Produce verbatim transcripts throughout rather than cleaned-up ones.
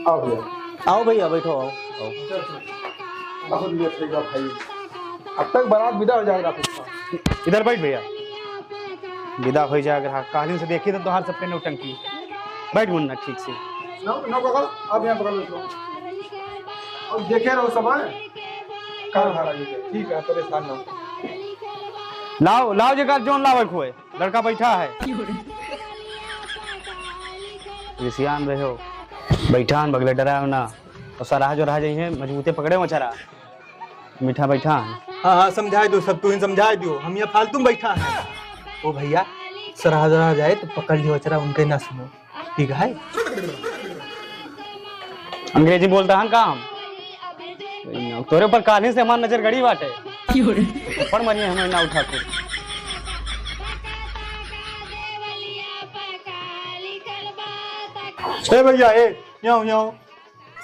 आओ भैया। आओ भैया, बैठो, आओ, आओ। बहुत लेट हो गया भाई, अब तक बारात विदा हो जाएगा। इधर बैठ भैया, विदा हो जाएगा। हाँ, कालिन से देखी तो तोहार सबके नौटंकी। बैठ मुन्ना, ठीक से। ना, ना पकड़, अब यहाँ पकड़ लो। अब देखे रहो सब, हैं? कार भाड़ा लीजिए, ठीक है, परेशान ना हो। लाओ, लाओ जेकर जौन लावे खोए। लड़का बैठा है। रिसियान रहे हो। बैठान बगले डराओ ना। और सराह जो रह जाइए, मजबूते पकड़े हो चरा। मीठा बैठान। हाँ, हाँ, समझाए दो सब, तू ही समझाए दियो। हम यहाँ फालतू में बैठा है। ओ भैया, सराह जो रह जाए तो पकड़ लियो चरा, उनके ना सुनो। ठीक है? अंग्रेजी बोलता है काम। तोरे ऊपर काली से हमार नजर गड़ी बाटे। क्यों रे? थप्पड़ मारिए हमें ना उठा के। ए भैया, ए, यहाँ, यहाँ।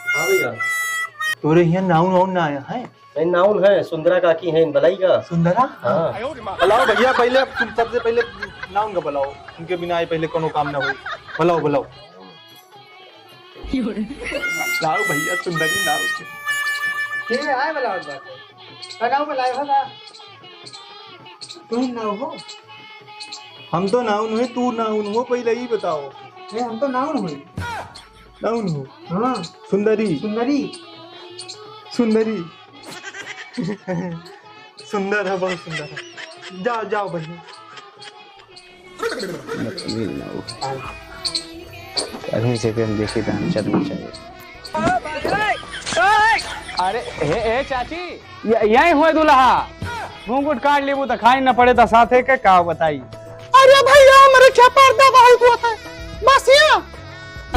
हाँ भैया। तोरे यहाँ नाउन वाउन ना आया है? नहीं, नाउन है, सुंदरा काकी हैं, बलाई का। सुंदरा? हाँ। बुलाओ भैया, पहले तुम सबसे पहले नाउन का बुलाओ, उनके बिना आए पहले कोनो काम ना हो। बुलाओ, बुलाओ। लाओ भैया, सुंदरी लाओ। के आए वाला बात है? का नाउन बुलाए हो का? तू ही नाउन हो? हम तो नाउन हुए, तू नाउन हो, पहले ही बताओ। ए, हम तो नाउन हुए। नाउन हो? हाँ। सुंदरी। सुंदरी। सुंदरी। सुंदर है, बहुत सुंदर है। जाओ, जाओ भैया। लक्ष्मी ना उठे। अभी से फिर देखी तो हम चलना चाहिए। अरे, हे, हे चाची, य-, यही हुए दुल्हा। घूंघट काट लेबू तो खाई न पड़े तो साथे के का बताई। अरे भैया, मेरे क्या पर्दा बहुत हुआ था। बस ये।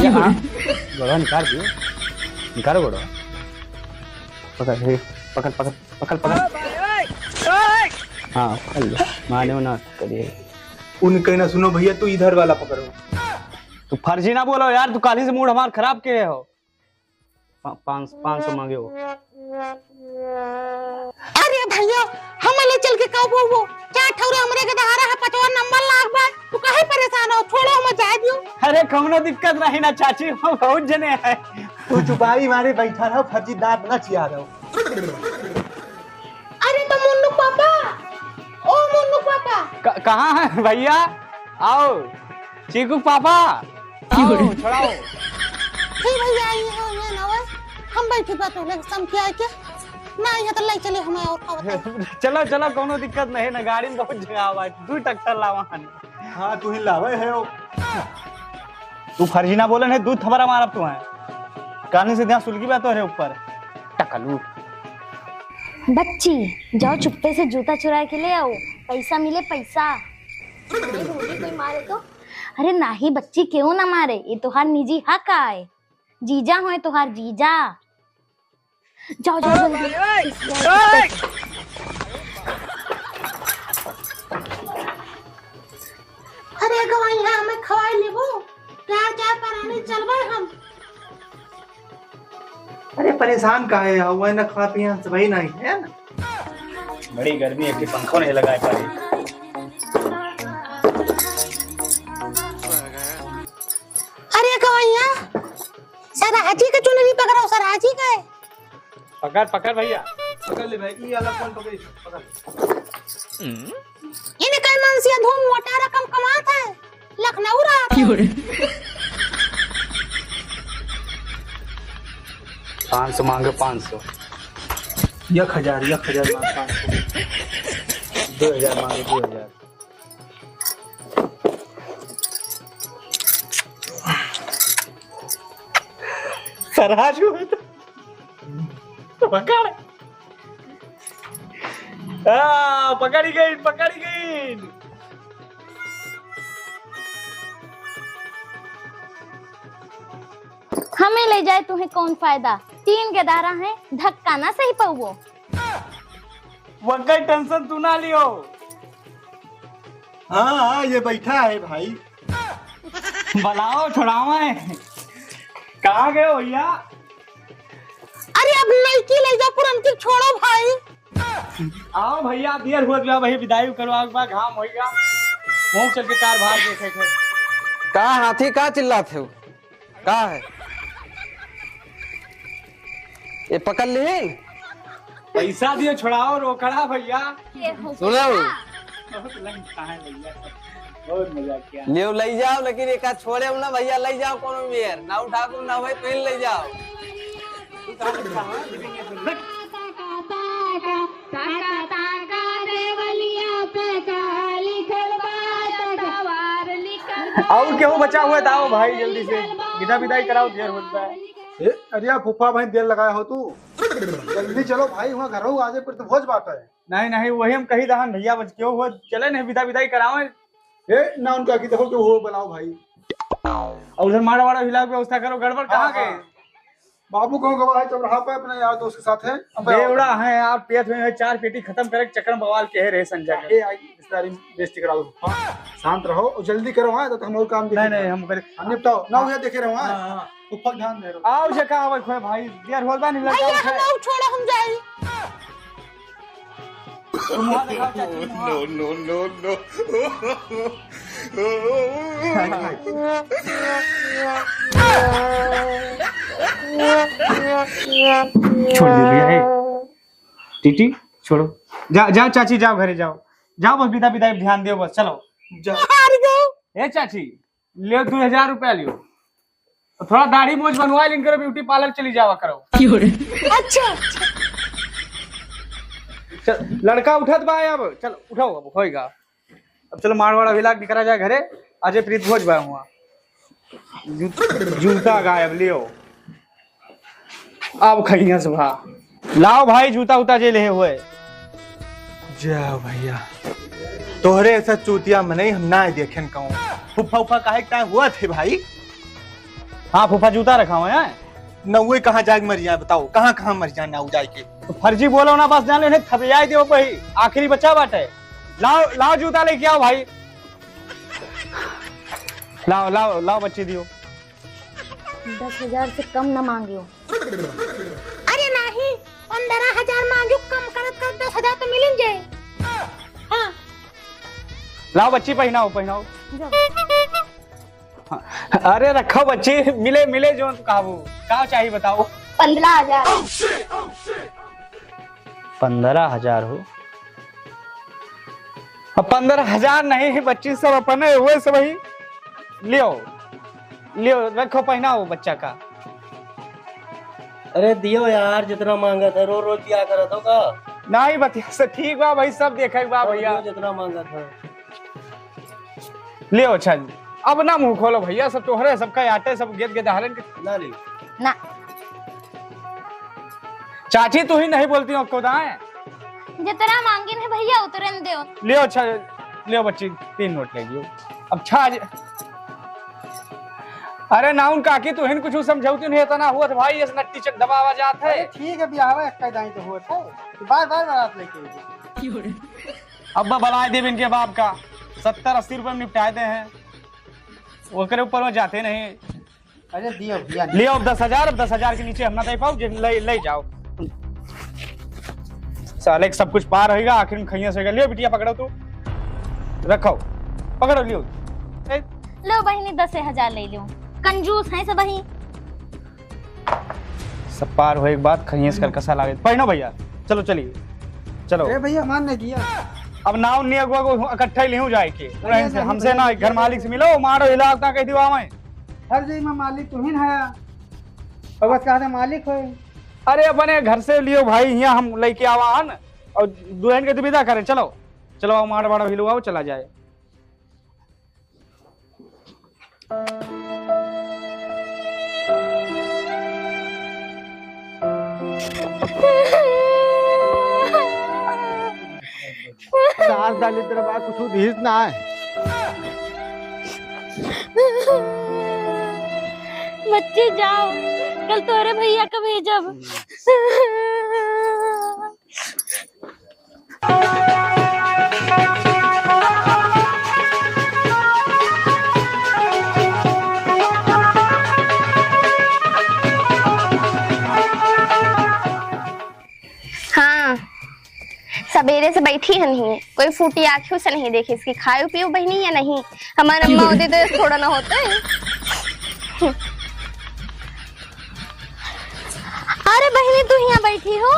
ये, हाँ, गोड़वा निकाल दियो। निकालो गोड़वा। पकड़, हे, पकड़, पकड़। पकड़, पकड़। हाँ, पकड़ लो। माने ना करिए। उनके ना सुनो भैया, तू इधर वाला पकड़ो। तू फर्जी ना बोलो यार, तू काली से मूड हमार खराब के हो। पा-, पाँच, पाँच सौ मांगे हो। अरे भैया, हम ले चल के का बोलबो? चार ठौरे हमरे के दहाड़ा है, पचवा नंबर लाग बा। तू काहे परेशान हो? छोड़ो, हम जाए दियो। अरे, कौनो दिक्कत नहीं ना चाची, हम बहुत जने हैं। तू चुपाई मारे बैठा रहो, फर्जी दांत ना चिया रहो। अरे तो मुन्नू पापा, ओ मुन्नू पापा। क-, कहाँ है भैया? आओ, चीकू पापा, आओ, छोड़ाओ। हे भैया, ये हो, ये ना हो। हम बैठे बा तो लग समझिया के। ना, ये तो ले चले हमें और का बताई। चलो, चलो, कौनो दिक्कत नहीं ना, गाड़ी में बहुत जगह बा, दू ट्रैक्टर लावा हन। हाँ, तू ही लावे है वो। तू फर्जी ना बोले नहीं, दू थपरा मारब तू है। कानी से ध्यान सुलगी बा तोहरे ऊपर। टकलू। बच्ची, जाओ चुप्पे से जूता चुरा के ले आओ, पैसा मिले पैसा। नहीं भौजी, कोई मारे तो? अरे नाही बच्ची, क्यों ना मारे, ये तोहार निजी हक आए। जीजा होए तोहार जीजा। जाओ, जाओ, जल्दी। अरे गवैया, हमें खवाई लेबू? प्यार, प्यार परानी चलबे हम। अरे परेशान काहे हो? वह न खा पिए, हम सबही नहीं है ना। बड़ी गर्मी है कि पंखो नहीं लगाए पाए। अरे गवैया, सराजी के चुनरी पकड़ो, सराजी के। पकड़, पकड़ भैया। पकड़ ले भाई, ई वाला फोन पकड़, पकड़। इनकर मनसिया धूम मोटा रकम कमात है, लखनऊ रहत है। पाँच सौ मांगे, पाँच सौ। एक हजार, एक हजार मांगे, पाँच सौ। दो हजार मांगे, दो हजार। सराजू, पकड़। आ, पकड़ी गई, पकड़ी गई। हमें ले जाए तुम्हें कौन फायदा, तीन के दारा है, धक्का ना सही पउबो। वक्कर टेंशन तू ना लियो। हाँ, हाँ, ये बैठा है भाई। बुलाओ, छुड़ाओ है। कहाँ गए हो भैया? अरे अब लड़की ले जाओ, पुरनकी छोड़ो भाई। आओ भैया, देर हुआ गया भाई, विदाई करो, आग बा, घाम होइगा। वहाँ चल के कार बाहर देखे थे। का हाथी का चिल्लात हो? का है? ये पकड़ लिहिन। पैसा दियो, छोड़ाओ रोकड़ा भैया। ये हो सुनो। गया। बहुत लंग कहाँ है भैया, बहुत मजाक किया। लियो लई जाओ, लेकिन एका छोड़े ना भैया, लई जाओ कोनो मेर, ना उठा को ना भाई, तुहिन लई जाओ। ताका, ताका, ताका, देवलिया पे का लिखल बा, ताका। और केहू बचा हुआ है, तो आओ भाई, जल्दी से। विदा विदाई कराओ, देर होत बा। ए, अरे यार, फूफा भाई, देर लगाए हो तू। जल्दी चलो भाई, वहाँ घर हो, आज फिर तो भोज बात है। नहीं, नहीं, वही हम कही दहन भैया, बच केहू हो, चले नहीं, विदा विदाई कराओ। ए, ना उनका की देखो, केहू हो, बुलाओ भाई। और उधर माड़ा वाड़ा हिला के व्यवस्था करो, गड़बड़ कहाँ हाँ, गए? हाँ। बाबू कहूँ गवा है चौराहा पे अपने यार दोस्त के साथ है। अब बेवड़ा है यार, पेट में है, चार पेटी खत्म करे के चक्कर में बवाल के है रे संजय। ए, आई रिश्तेदारी में बेइज्जती करा दो। हाँ, शांत रहो और जल्दी करो। हाँ, तो हम और काम नहीं, देखेंगे। नहीं, हम करे। हम निपटाओ ना, हाँ। उधर देखे रहो। हाँ, हाँ, हाँ। ऊपर ध्यान दे रहो। आओ जे का आवे खोए भाई, देर होल बा नहीं लड़का भैया, उठे। हम लोग छोड़ो, हम जाई। मुँह दिखाओ चाची, मुँह। No, no, no, no। छोड़ दे भैया, ए। टीटी, छोड़ो। जा, जाओ चाची, जाओ घरे जाओ। जाओ बस, विदा, विदा ध्यान दियो बस, चलो। जा। हार गयो। ए चाची, लियो दुई हजार रुपया लियो। तो थोड़ा दाढ़ी मोछ बनवा लिन करो, ब्यूटी पार्लर चली जावा करो। क्यों रे? अच्छा। चल, लड़का उठत बा अब, चल उठाओ, अब होएगा। अब चलो मारवाड़ा व्लॉग निकरा जाए घरे, आज प्रीत भोज बा हुआ। जू-, जूता गायब लियो। अब खइया से भा। लाओ भाई जूता उता जे लेहे हुए। जाओ भैया, तोहरे ऐसा चूतिया मनई हम ना देखेन कहूँ। फूफा उफा काहे का हुआ थे भाई? हाँ फूफा जूता रखा हुआ है। नौवे कहाँ जाग मर जाए बताओ, कहाँ कहाँ मर जाए ना जाए के। तो फर्जी बोलो ना बस जान ले, थपियाई देव भाई, आखिरी बच्चा बाटे। लाओ लाओ जूता लेके आओ भाई। लाओ लाओ लाओ बच्ची दियो। दस हजार से कम न मांगियो। अरे नाही, पन्द्रह हजार मांगियो, कम करत करत दस हजार तो मिलिन जाए। हाँ। लाओ बच्ची पहिनाओ, पहिनाओ। जाओ। हाँ। अरे रखो बच्ची, मिले मिले जो तू कहबू। का चाहिए बताओ? पन्द्रह हजार। पन्द्रह हजार हो? अब पन्द्रह हजार नहीं है, बच्ची सब अपने हुए सब ही। लियो, लियो, रखो, पहिनाओ बच्चा का। अरे दियो यार, जितना मांगत है, रो रो दिया करत हो का? नहीं बतिया से ठीक बा भाई, सब देखे बा और भैया। दियो जितना मांगत है। लियो अच्छा, अब ना मुँह खोलो भैया, सब तोहरे, सबका आटे, सब गेद गेद हलन के। ना लियो। ना। चाची, तू ही नहीं बोलती हो, को दाएं? जितना मांगिन है भैया, उतरन दो। लियो, अच्छा, लियो बच्ची, तीन नोट ले लियो। अब छा जे-, अरे नाउन काकी, तू हिन कुछ समझौती नहीं, इतना हुआ था भाई, इस नट्टी चक दबावा जात है। अरे ठीक है, ब्याह है, इक्का दाई तो हुआ था, बार बार बारात लेके आई। अब बलाए देव इनके बाप का, सत्तर अस्सी रुपये में निपटाए दे हैं, ओकरे ऊपर में जाते नहीं। अरे दियो भैया। लियो अब दस हजार, अब दस हजार के नीचे हम ना दे पाऊ, जे ले, ले जाओ। साले के सब कुछ पार होइगा, आखिर में खइया से लियो बिटिया, पकड़ो तू, रखो, पकड़ो लियो। ए। लो बहिनी, दस हजार ले लियो, कंजूस है सब ही। सब पार होए के बाद खइया से कर कसा लागे। पहिनो भैया, चलो चलिए, चलो। ए भैया, मान नहीं दिया। अब नाव निया गुआ को इकट्ठा ही लिहूं जाए के। अरे हमसे नहीं, ना, घर मालिक से मिलो, मारो हिलावता कह दिवा मैं। हर जई में मालिक तुहिन है। और बस कहा था मालिक होए। अरे अपने घर से लियो भाई, यहाँ हम लेके आवा हन और दुल्हन के तो विदा करें। चलो, चलो आओ, मार बाड़ो हिलवाओ, चला जाए। सास डाली तेरे बा कुछ दिहिस ना है। बच्ची जाओ, कल तोरे भैया का भेजब। हाँ, सबेरे से बैठी है नहीं, कोई फूटी आँखियों से नहीं देखी इसकी। खायो पियो बहिनी या नहीं? हमार अम्मा होती तो थोड़ा ना होता है। आ, अरे बहिनी, तू हियाँ बैठी हो?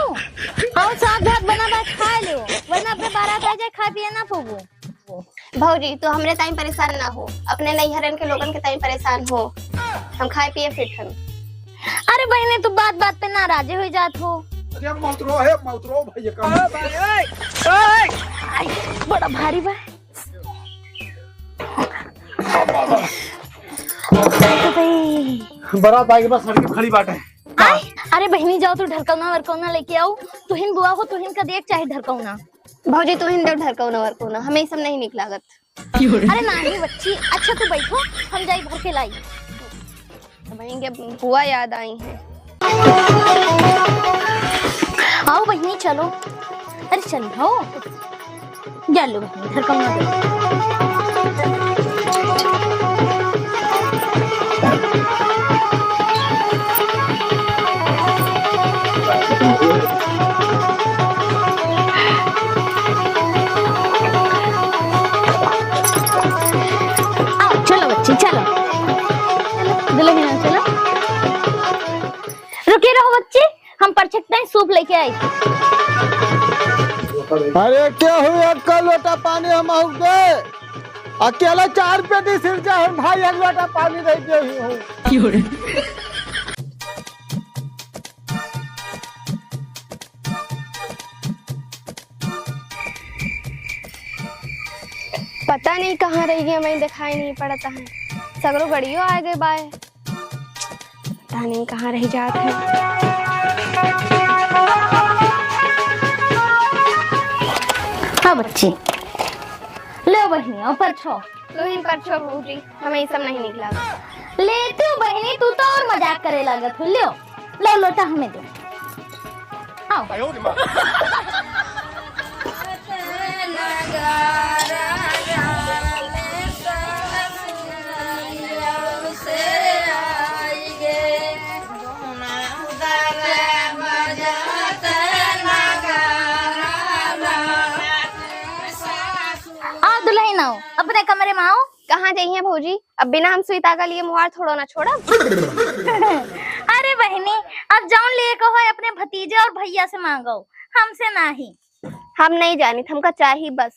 आओ, साग भात बना बा, खा लेओ, वरना अपने बारात आ जाए, खाए पिए ना पोबू। भौजी, तू हमरे ताई परेशान ना हो, अपने नैहरन के लोगन के ताई परेशान हो। हम खाए पिए फिट हन। अरे बहिनी, तू बात बात पे नाराजे हो जात हो। अरे मौतरो है, मौतरो भैया का। आई, बड़ा भारी बा। बारात आइगे बा, सड़क पे खड़ी बाटे। आय, अरे बहिनी, जाओ तू ढरकौना वरकौना लेके आओ। तुहिन बुआ हो, तुहिन का देख चाहे ढरकौना। भौजी, तुहिन दो ढरकौना वरकौना, हमें ई सब नहीं निक लागत। अरे नाही बच्ची, अच्छा तू बैठो, हम जाई भर के लाई। बहिनी के बुआ याद आई है। आओ बहिनी, चलो। अरे चल हो। जा लो बहिनी, घर का मत। आओ, चलो बच्ची, चलो। दुल्हनिया, चलो। रुके रहो बच्ची, हम परछक ताई सूप लेके आई। अरे केहू एक लोटा पानी हमहू दे। अकेला चार पेटी सिरजा है भाई, एक लोटा पानी नहीं दे ही हूँ। पता नहीं कहाँ रह गया, मैं दिखाई नहीं पड़ता है। सगरो गड़ियो आ गए बाय। पता नहीं कहाँ रह जात है। हाँ बच्ची, ले बहिनी, ऊपर छो। तुहिन परछो भौजी, हमें ई सब नहीं निक लागत। ले तू बहिनी, तू तो और मजाक करे लागत हो। लो, लो लोटा हमें दो। आओ। आओ दुल्हन, आओ, अपने कमरे में आओ। कहाँ जइहे भौजी? अब बिना हम सुई तागा लिए मुहार थोड़ो ना छोड़ब। अरे बहिनी, अब जौन लिए कहो अपने भतीजे और भैया से मांगो, हमसे नाही। हम नहीं जानित, हमका चाही बस।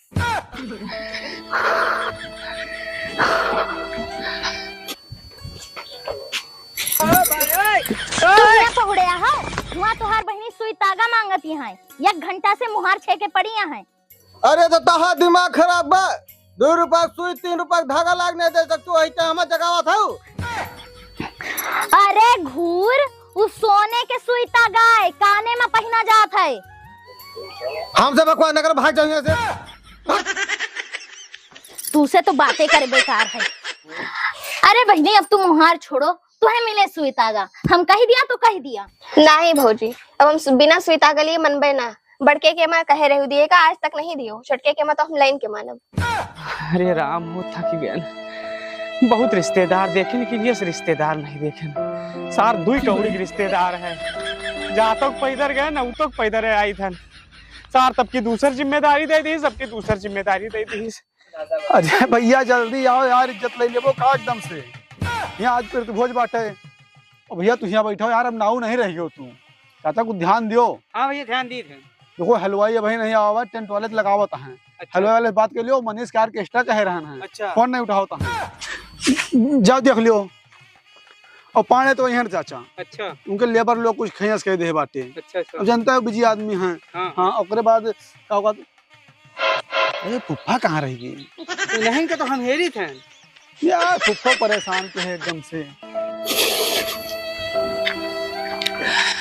तू यहाँ पहुड़े आहो, वहाँ तोहार बहिनी सुई तागा मांगत यहाँ है। एक घंटा से मुहार छेके पड़ी यहाँ है। अरे तो तहार दिमाग खराब बा। दो रुपया सुई, तीन रुपया धागा लाग नहीं दे सकतू, वही ते हमें जगावत हऊ। अरे घूर, उ सोने के सुई तागा है, काने में पहिना जात है। हमसे बकवास न कर, भाग जाओ यहाँ से। तू से तो बातें करे बेकार है। अरे बहिनी, अब तू मुहार छोड़ो, तुहे मिले सुई तागा। हम कहि दिया तो कहि दिया। नाही भौजी, अब हम सु-, बिना सुई तागा लिए मनबे ना। बड़के के माँ कहे रहू दिए का, आज तक नहीं दियो। छोटके के माँ तो हम लाइन के मानब। अरे राम हो, थक गए। बहुत रिश्तेदार देखे, लेकिन ये रिश्तेदार नहीं देखे। सार दुई कौड़ी के रिश्तेदार है। जातक पैदर गए ना, उतक पैदर आई थन। सार तब की दूसर जिम्मेदारी दे दी, सबकी दूसर जिम्मेदारी दे दी। अरे भैया जल्दी आओ यार, इज्जत ले लेबो का एकदम से। यहाँ आज प्रतिभोज बाटे। ओ भैया तू यहाँ बैठो यार, अब नाऊ नहीं रह गयो तू। चाचा कुछ ध्यान दियो। हाँ भैया ध्यान दी थे। देखो हलवाई अभी नहीं आवा, टेंट वाले तो लगावत हैं। अच्छा। हलवाई वाले से बात कर लियो, मनीष के ऑर्केस्ट्रा कहे रहन है। अच्छा। फोन नहीं उठावत हैं। जाओ देख लियो। और पांडे तो यहाँ चाचा। अच्छा। उनके लेबर लोग कुछ खैस कह दे बाटे। अच्छा, अच्छा। अब जनता है बिजी आदमी है। हाँ। हाँ, ओकरे बाद का होगा? अरे फुफ्फा कहाँ रह गई? नहीं के तो हम हेरी थे। यार फुफ्फा परेशान तो है एकदम से।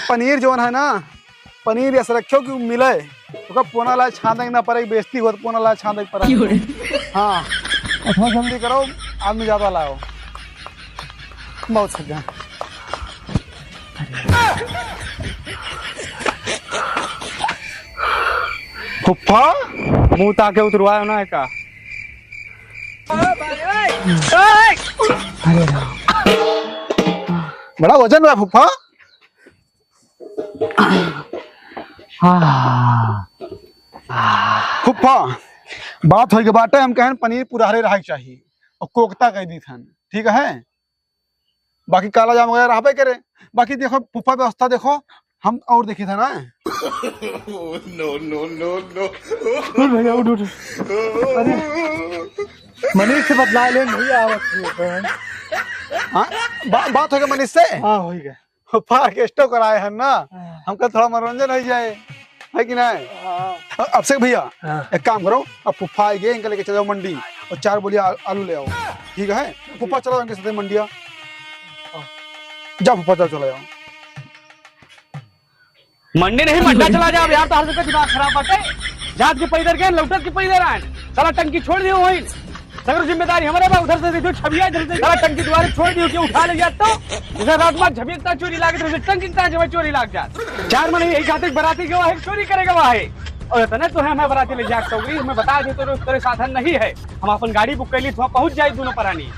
पनीर जौन है ना, पनीर ऐसे रखियो कि मिले, ओकर पोना ला छांदे ना पड़े, बेइज्जती होत, पोना ला छांदे पड़े। क्यों रे? हाँ, और थोड़ा जल्दी करो, आदमी ज्यादा लाओ। बहुत सज्जन। फुफ्फा, मुंह ताके उतरवायो ना है का? अरे राम। बड़ा वजन बा फुफ्फा। हाँ। फुफ्फा, बात होई के बाटे, हम कहन पनीर पुरहरे रहे के चाही और कोकता कह दी थन, ठीक है? बाकी काला जाम वगैरह रहबे करे। बाकी देखो फुफ्फा व्यवस्था देखो, हम और देखे था ना। No, no, no, no। उठ भैया, उठ, उठ। अरे, मनीष से बतला ले भैया, आवत है। हाँ, बा-, बात हो गया मनीष से? हाँ, हो गया। फुफा orchestra कराए हैं ना, हाँ। हमका थोड़ा मनोरंजन हो जाए, है कि नहीं? हाँ। अ-, अभिषेक भैया, हाँ। एक काम करो, अब फुफा आइगे, इनका लेके चले जाओ मंडी और चार बोलिया आ-, आलू ले आओ, ठीक है? फुफा चलो इनके साथ मंडिया। हाँ। जाओ फुफा, जाओ, चले जाओ। मंडी नहीं, मंडा चला जाओ यार, तोहार सबके दिमाग खराब बाटे। जात के पैदर गए, लौटत के पैदर आए। साला टंकी छोड़ दियो वहीं। सगरो जिम्मेदारी हमरे बा, उधर से देखो छबिया, इधर से साला टंकी दुआरे छोड़ दियो, कि उठा ले जात तो। जैसे रात में छबिया इतना चोरी लागत रहे, टंकी इतना जमा चोरी लाग जात। चार महीने यही खातिर बराती गवा है, चोरी करे गवा है। और इतने तो है, हमें बराती ले जात तो गई, हमें बता दे तो तेरे साधन नहीं है। हम अपन गाड़ी बुक कर ली, तो वहाँ पहुँच जाए दोनों परानी।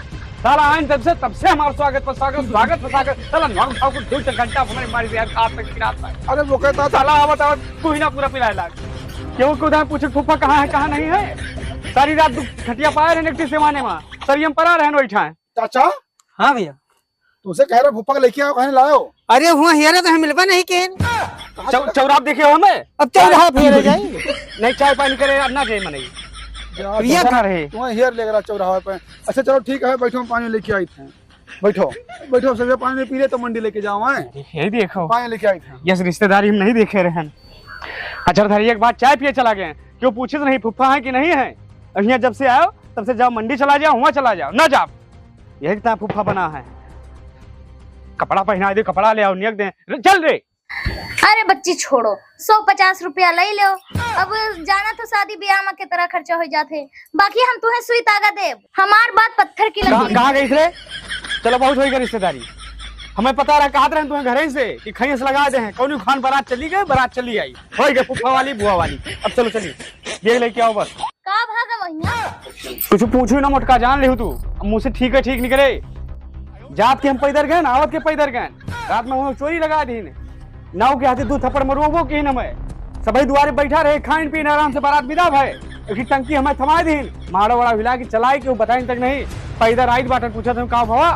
साला आइन तब से, तब से हमार स्वागत पर स्वागत, स्वागत पर स्वागत। साला नॉर्म ठाकुर दो चार घंटा हमारे मारी से यार, आज तक की रात तक। अरे वो कहता था साला आवत आवत कोई ना पूरा पिलाए लाग। क्यों को उधर पूछे फूफा कहाँ है, कहाँ नहीं है? सारी रात दु-, खटिया पाए रहने के सेवाने में। सर, ये हम परा रहन बैठा है। चाचा? हाँ भैया। तुमसे कह रहा फूफा को लेके आओ, कहीं लाओ? अरे हुआ हियारा तो हम मिलबा नहीं के। कहाँ चौ-, चला? चौराहा देखे हो हमें? अब चौराहा फेरे जाई। नहीं, चाय पानी करे, अब ना जाए मनई। जा, भैया जा। कहाँ रहे? तुम्हें हियर ले रहा चौराहा पे। अच्छा चलो ठीक है, बैठो, हम पानी लेके आई थे। बैठो, बैठो, सब पानी पी ले तो मंडी लेके जाओ, हैं? यही देखो। पानी लेके आई थे। यस, रिश्तेदारी हम नहीं देखे रहन। अच्छा, धरी एक बात, चाय पिए चला गए, क्यों पूछे तो नहीं, फुफ्फा है कि नहीं है? अब यहाँ जब से आयो, तब से जाओ मंडी चला जाओ, हुआ चला जाओ, ना जाओ। यही कितना फुफ्फा बना है। कपड़ा पहना दे, कपड़ा ले आओ, नियक दे। रे, चल रे। अरे बच्ची छोड़ो, सौ पचास रुपया ले लो। अब जाना तो शादी ब्याह में कितना खर्चा हो जाते, बाकी हम तुम्हें सुई तागा देब। हमार बात पत्थर की कहाँ, लकीर। कहाँ गई रे? चलो बहुत होई गई रिश्तेदारी। हमें पता रहा, कहत रहे तुम्हें घरे से कि खैस लगा दे हैं, कौन खान बारात चली गई, बारात चली आई, होई गई फूफा वाली, बुआ वाली। अब चलो चलिए, ये लेके आओ बस। का भागा वहिया? कुछ पूछू ना मोटका, जान लेहू तू। अब मुँह से ठीक है ठीक निकले। जात के हम पैदर गए, आवत के पैदर गए। रात में हम चोरी लगा दीन। नाव के हाथे दो थप्पड़ मरवो की न मैं। सबै दुआरे बैठा रहे, खाइन पीन आराम से बारात विदा भय। एक ही टंकी हमें थमा दीन। मारो वाला हिला के चलाई के वो बताइन तक नहीं। पैदर आइत बाटन पूछत हम का भवा।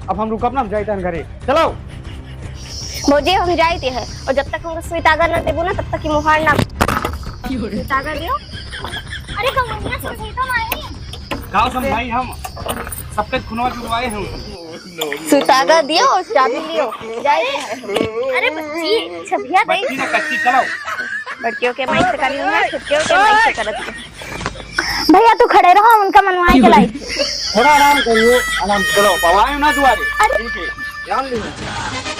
अब हम रुकब ना, हम जाइत हन घरे। चलो। भौजी, हम जाइत है, और जब तक हमको सुई तागा ना देबू ना, तब तक ही मुहार ना। सुई तागा दियो। अरे, कौन है? सुई तो नहीं। गाँव समझाई हम, सबके खुनवा जुड़वाए हैं। सुई तागा दियो और चाबी लियो, जाइत है। अरे बच्ची, छबिया दे। बच्ची ना कच्ची, चलो। बड़कियों के माई से करी ना, छुटकियों के माई से करत। भैया, तू खड़े रहो, उनका मनवाए के लाई। थोड़ा आराम करियो, आराम से। चलो, पवाए ना दुआरे। अरे। ठीक है, ध्यान दीजिए।